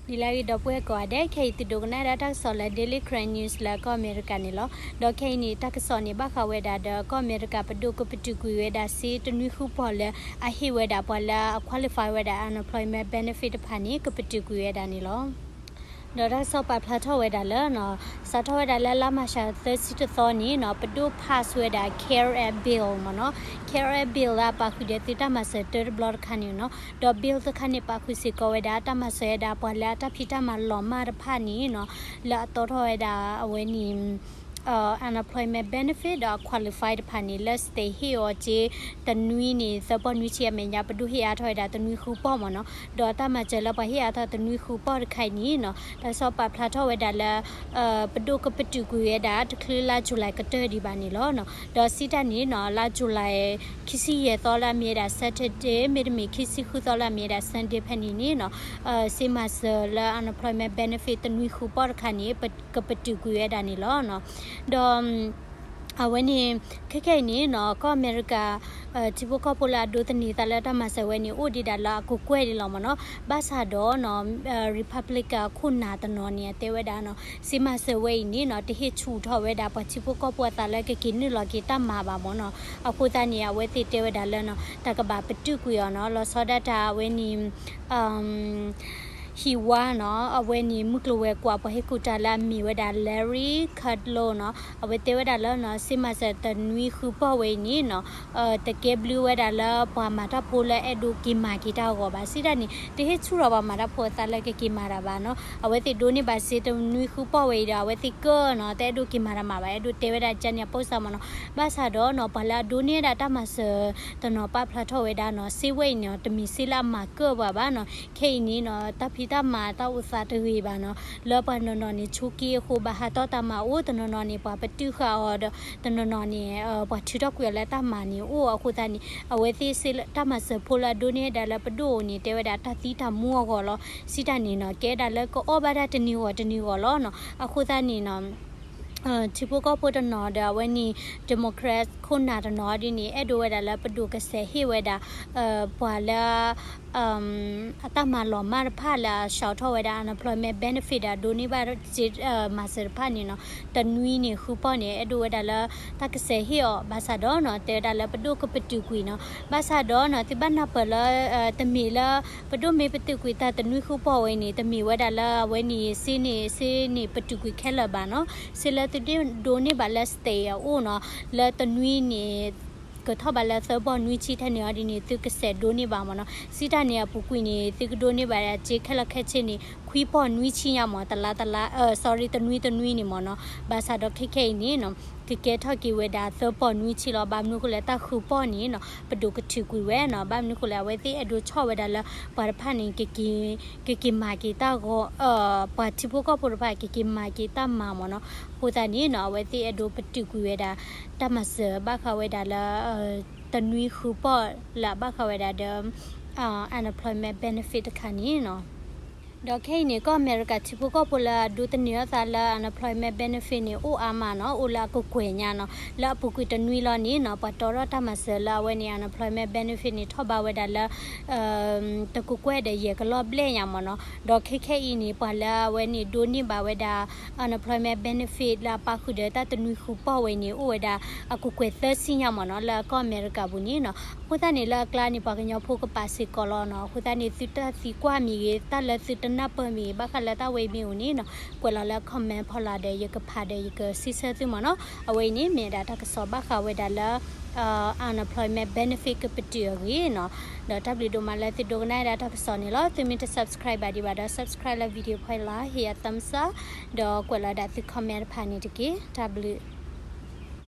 ဒ်လဲၣ်ဂ့ၤ ဒီပုၢ်ဝဲၢ်ကိးဂၤဒဲး, ခဲအံၤသုဒိကနၣ်ဒၣ်တၢ်ကစီၣ်လၢ Daily Karen News လၢကီၢ်အမဲရကၤန့ၣ်လီၤ. ဒီးခဲအံၤန့ၣ် တၢ်ကစီၣ်န့ၣ် ဘၣ်ဃးဝဲဒၣ်ဒီး ကီၢ်အမဲရကၤပဒိၣ်ကပတုာ်ကွံာ်ဝဲဒၣ် စ့တနွံဃုပီၢ်လၢအဟ့ၣ်ဝဲဒၣ်ပှၤလၢအ qualify ဝဲဒၣ် unemployment benefit တဖၣ်န့ၣ် ကပတုာ်ကွံာ်ဝဲဒၣ်န့ၣ်လီၤ. ဒီးတၢ်ကစီၣ်ပာ်ဖျါထီၣ်ဝဲဒၣ်လၢ စးထီၣ်ဝဲဒၣ်လၢလါမၤၡး သၢဆံတသီန့ၣ်နီၤ ပဒိၣ် pass ဝဲဒၣ် care act bill မ့ၢ်နီၤ. care act bill လၢအပာ်ဃုာ်ဒီးသုတၢ်မၤစၢၤတၢတဘျီတခါန့ၣ်နီၤ. ဒီး bill တခါန့ၣ် ပာ်ဃုာ်စ့ၢ်ကီးဝဲဒၣ် တၢ်မၤစၢၤဝဲဒၣ်ပှၤလၢအတၢ်ဖံးတၢ်မၤလီၤမၢ်တဖၣ်န့ၣ်နီၤ လၢအတီထီၣ်ဝဲဒၣ်အဝဲန့ၣ် unemployment benefit ဒီးအ qualify တဖၣ်န့ၣ် လၢ state ဟ့ၣ်အီၤစ့တနွံန့ၣ် သၢပီၢ်နွံဆံအမဲာ်ညါ ပဒိၣ်ဟ့ၣ်အါထီၣ်ဝဲဒၣ်တနွံဃုပီၢ်မ့ၢ်နီၤ. ဒီးတၢ်မၤစၢၤလၢပှၤဟ့ၣ်အါထီၣ်တနွံဃုပီၢ်တခါအံၤန့ၣ်နီၤ တၢ်ကစီၣ်ပာ်ဖျါထီၣ်ဝဲဒၣ်လၢ ပဒိၣ်ကပတုာ်ကွံာ်ဝဲဒၣ် တချုးလါ July ကတၢၢ်ဒံးဘၣ်န့ၣ်လီၤ. ဒီးစံးတၢ်န့ၣ်နီၤ လါ July ခံဆံယဲၢ်သီလၢအမ့ၢ်ဝဲဒၣ် Saturday မ့တမ့ၢ် ခံဆံဃုသီလၢအမ့ၢ်ဝဲဒၣ် Sunday ဖဲန့ၣ်န့ၣ်နီၤ စ့မၤစၢၤလၢ unemployment benefit တနွံဃုပီၢ်တခါန့ၣ် ကပတုာ်ကွံာ်ဝဲဒၣ်န့ၣ်လီၤ. ဒီး အဝဲန့ၣ် ခဲခဲအံၤန့ၣ်နီၤ ကီၢ်အမဲရကၤ ထံဖိကီၢ်ဖိလၢအဒိးသန့ၤသးလၢတၢ်မၤစၢၤဝဲန့ၣ် အိၣ်ဒံးဒၣ်လၢအကကွဲၢ်ဒံးလီၤမ့ၢ်နီၤ. ဘၣ်ဆၣ်ဒီးနီၤ Republican ခိၣ်နၢ်တနီၤန့ၣ် အတဲဝဲဒၣ်နီၤ စ့မၤစၢၤဝဲအံၤန့ၣ်နီၤ တဟ့ၣ်ဆူၣ်ထီၣ်ဝဲဒၣ်ပှၤထံဖိကီၢ်ဖိအသးလၢကက့ၤနုာ်လီၤက့ၤတၢ်မၤဘၣ်မ့ၢ်နီၤ. အဃိသတးန့ၣ် အဝဲသ့ၣ်တဲဝဲဒၣ်လၢနီၤ တၢ်ကဘၣ်ပတုာ်ကွံာ်အီၤနီၤ လီၤဆီဒၣ်တၢ်အဝဲန့ၣ် ဟံၣ်ဝါနီၤ အဝဲန့ၣ် မုၢ်ကျိၤဝဲၤကွာ်ပှၤဟ့ၣ်ကူၣ်တၢ်လၢအမ့ၢ်ဝဲဒၣ် Larry Kudlow နီၤ အဝဲတဲဝဲဒၣ်လၢနီၤ စ့မၤစၢၤတနွံဃုပီၢ်ဝဲအံၤန့ၣ်နီၤ တကဲဘျုးဝဲဒၣ်လၢပှၤမၤတၢ်ဖိလၢအဲၣ်ဒိးက့ၤမၤက့ၤတၢ်အဂီၢ်ဘၣ်. စံးတၢ်န့ၣ် တဟ့ၣ်ဆူၣ်ထီၣ်ပှၤမၤတၢ်ဖိအသးလၢကက့ၤမၤတၢ်ဘၣ်နီၤ. အဝဲသ့ၣ်ဒိးန့ၢ်ဘၣ်စ့တနွံဃုပီၢ်ဝဲအံၤဒီး အဝဲသ့ၣ်ကၢနီၤ တအဲၣ်ဒိးက့ၤမၤတၢ်မၤဘၣ် အဲၣ်ဒိးတဲဝဲဒၣ်ကန့ၣ်အပိစၢ်မ့ၢ်နီၤ. ဘၣ်ဆၣ်ဒီးနီၤ ပှၤလၢအဒိးန့ၢ်ဝဲဒၣ်တၢ်မၤစၢၤတနီၤပာ်ဖျါထီၣ်ဝဲဒၣ်နီၤ စ့ဝဲအံၤန့ၣ် တမ့ၢ်စ့လၢအမၤကၢၢ်ပှၤဘၣ်နီၤ. ခဲအံၤန့ၣ်နီၤ တၢ်ဖံးတၢ်မၤတၢ်အိၣ်သးတဂ့ၤဘၣ်နီၤ လၢပှၤတနီၤနီၤန့ၣ် ဆိးက့အဃိ ဘၣ်ဟးထီၣ်တၢ်မၤအိၣ် တနီၤနီၤန့ၣ် ပှၤပတုာ်ဃာ်အီၤဒီး တနီၤနီၤန့ၣ် ပှၤထုးထီၣ်ကွံာ်အီၤလၢတၢ်မၤန့ၣ်အိၣ်အဃိသတးန့ၣ် အဝဲသ့ၣ်စ့တၢ်မၤစၢၤဖိလၢအဒိးန့ၢ်ဝဲဒၣ်လၢပဒိၣ်အအိၣ်န့ၣ် တဲဝဲဒၣ်တၢ်သံတၢ်မူအဂီၢ်လီၤ. စံးတၢ်န့ၣ်နီၤ ကဲဒၣ်လၢကအီၣ်ဘၣ်ဒၣ်တနံၤဂီၢ်တနံၤဂီၢ်လီၤနီၤ. အဃိသတးန့ၣ်နီၤ ထံဖိကီၢ်ဖိတနီၤဒီးအဝဲန့ၣ် Democrat ခိၣ်နၢ်တနီၤဒ်န့ၣ် အဲၣ်ဒိးဝဲဒၣ်လၢပဒိၣ်ကစဲးဟ့ၣ်ဝဲဒၣ် ပှၤလၢ အတၢ်မၤလီၤမၢ်တဖၣ်လၢအဆှၢထီၣ်ဝဲဒၣ် unemployment benefit ဒီးဒိးန့ၢ်ဘၣ်စ့မၤစၢၤတဖၣ်န့ၣ်နီၤ တနွံန့ၣ်ဃုပီၢ်န့ၣ် အဲၣ်ဒိးဝဲဒၣ်လၢတၢ်ကစဲးဟ့ၣ်အီၤ ဘၣ်ဆၣ်ဒီးနီၤ တဲဝဲဒၣ်လၢပဒိၣ်ကပတုာ်ကွံာ်နီၤ. ဘၣ်ဆၣ်ဒီးနီၤ သုဘၣ်နၢ်ပၢၢ်လၢ တမ့ၢ်လၢ ပဒိၣ်မ့ၢ်ပတုာ်ကွံာ်တၢ်တနွံဃုပီၢ်ဝဲအံၤန့ၣ် တမ့ၢ်ဝဲဒၣ်လၢအဝဲန့ၣ် စ့န့ၣ် စ့န့ၣ်ပတုာ်ကွံာ်ခဲလၢာ်ဘၣ်နီၤ. စ့လၢသုဒိးန့ၢ်ဘၣ်လၢ state အအိၣ်နီၤ လၢတနွံန့ၣ် ကထီၣ်ဘးလၢသၢပီၢ်နွံဆံထဲန့ၣ်အီၤဒ်န့ၣ် သုကစဲးဒိးန့ၢ်ဘၣ်မ့ၢ်နီၤ. စံးတၢ်န့ၣ်အပူၤကွံာ်န့ၣ် သုကဒိးန့ၢ်ဘၣ်စ့ခဲလၢာ်ခဲဆ့န့ၣ် ခွံပီၢ်နွံဆံညါမ့ၢ် တလါတလါ sorry တနွံတနွံန့ၣ်မ့ၢ်နီၤ. ဘၣ်ဆၣ်ဒီးခဲခဲအံၤန့ၣ်နီၤ ကကဲထီၣ်က့ၤဝဲဒၣ်သၢပီၢ်နွံဆံလီၤ. ဘၣ်မနုၤဃိလဲၣ် တၢ်ဃုပီၢ်န့ၣ်နီၤ ပဒိၣ်ကထုးကွံာ်ဝဲနီၤ. ဘၣ်မနုၤဃိလဲၣ် အဝဲသ့ၣ်အဲၣ်ဒိးဆီၣ်ဝဲဒၣ်လၢ ပှၤတဖၣ်န့ၣ် ကက့ၤမၤက့ၤတၢ်ဂီၤ ပှၤထံဖိကီၢ်ဖိတဖၣ်ကက့ၤမၤက့ၤတၢ်မၤမ့ၢ်နီၤ. အဃိသတးန့ၣ်နီၤ အဝဲသ့ၣ်အဲၣ်ဒိးပတုာ်ကွံာ်ဝဲဒၣ် တၢ်မၤစၢၤဘၣ်ဃးဝဲဒၣ်လၢ တနွံဃုပီၢ်လၢအဘၣ်ဃးဝဲဒၣ်ဒီး unemployment benefit တခါန့ၣ်နီၤ. ဒီးခဲအံၤန့ၣ် ကီၢ်အမဲရကၤထံဖိကီၢ်ဖိလၢအဒိးသန့ၤအသးလၢ unemployment benefit န့ၣ် အိၣ်အါမးနီၤ အိၣ်လၢအကကွဲၢ်ညါနီၤ လၢအပူၤကွံာ်တနွံလီၤန့ၣ်နီၤ ပှၤတီထီၣ်တၢ်မၤစၢၤလၢအဝဲန့ၣ် unemployment benefit န့ၣ် ထီၣ်ဘးဝဲဒၣ်လၢ တကကွဲၢ်ဒီးယဲၢ်ကလီၢ်ဘျဲၣ်ညါမ့ၢ်နီၤ. ဒီးခဲခဲအံၤန့ၣ် ပှၤလၢအဝဲန့ၣ်ဒိးန့ၢ်ဘၣ်ဝဲဒၣ် unemployment benefit လၢအပာ်ဃုာ်ဒီးတၢ်တနွံဃုပီၢ်ဝဲန့ၣ် အိၣ်ဝဲဒၣ်အကကွဲၢ်သၢဆံညါမ့ၢ်နီၤ လၢကီၢ်အမဲရကၤပူၤန့ၣ်နီၤ. အဃိသတးန့ၣ် လၢအကျါန့ၣ် ပှၤကညီဖိကပာ်စ့ၢ်ကီးလီၤနီၤ. အဃိသတးန့ၣ် သုတၢ်သံကွၢ်မ့ၢ်ဂ့ၤ တၢ်လၢသုတနၢ်ပၢၢ်မ့ၢ်ဂ့ၤ ဘၣ်ဃးလၢတၢ်ဝဲအံၤမ့ၢ်အိၣ်န့ၣ်နီၤ ကွဲးလီၤလၢ comment ဖီလာ်ဒီး ယကဖးဒီးယကစံးဆၢသုမ့ၢ်နီၤ. အဝဲအံၤန့ၣ် မ့ၢ်ဒၣ်တၢ်ကစီၣ်ဘၣ်ဃးဝဲဒၣ်လၢ unemployment benefit ကပတုာ်အဂ့ၢ်နီၤ. ဒီးတၢ်ဘျုးဒိၣ်မးလၢသုဒိကနၣ်ဝဲဒၣ်တၢ်ကစီၣ်န့ၣ်လီၤ. သုမ့ၢ်တ subscribe ဘၣ်ဒံးဘၣ်ဒီး subscribe လၢ video ဖဲလၢ ဟ့ၣ်ယၤ thumbs up ဒီးကွဲးလီၤဒၣ်သု comment တဖၣ်န့ၣ်တက့ၢ်. တၢ်ဘျုး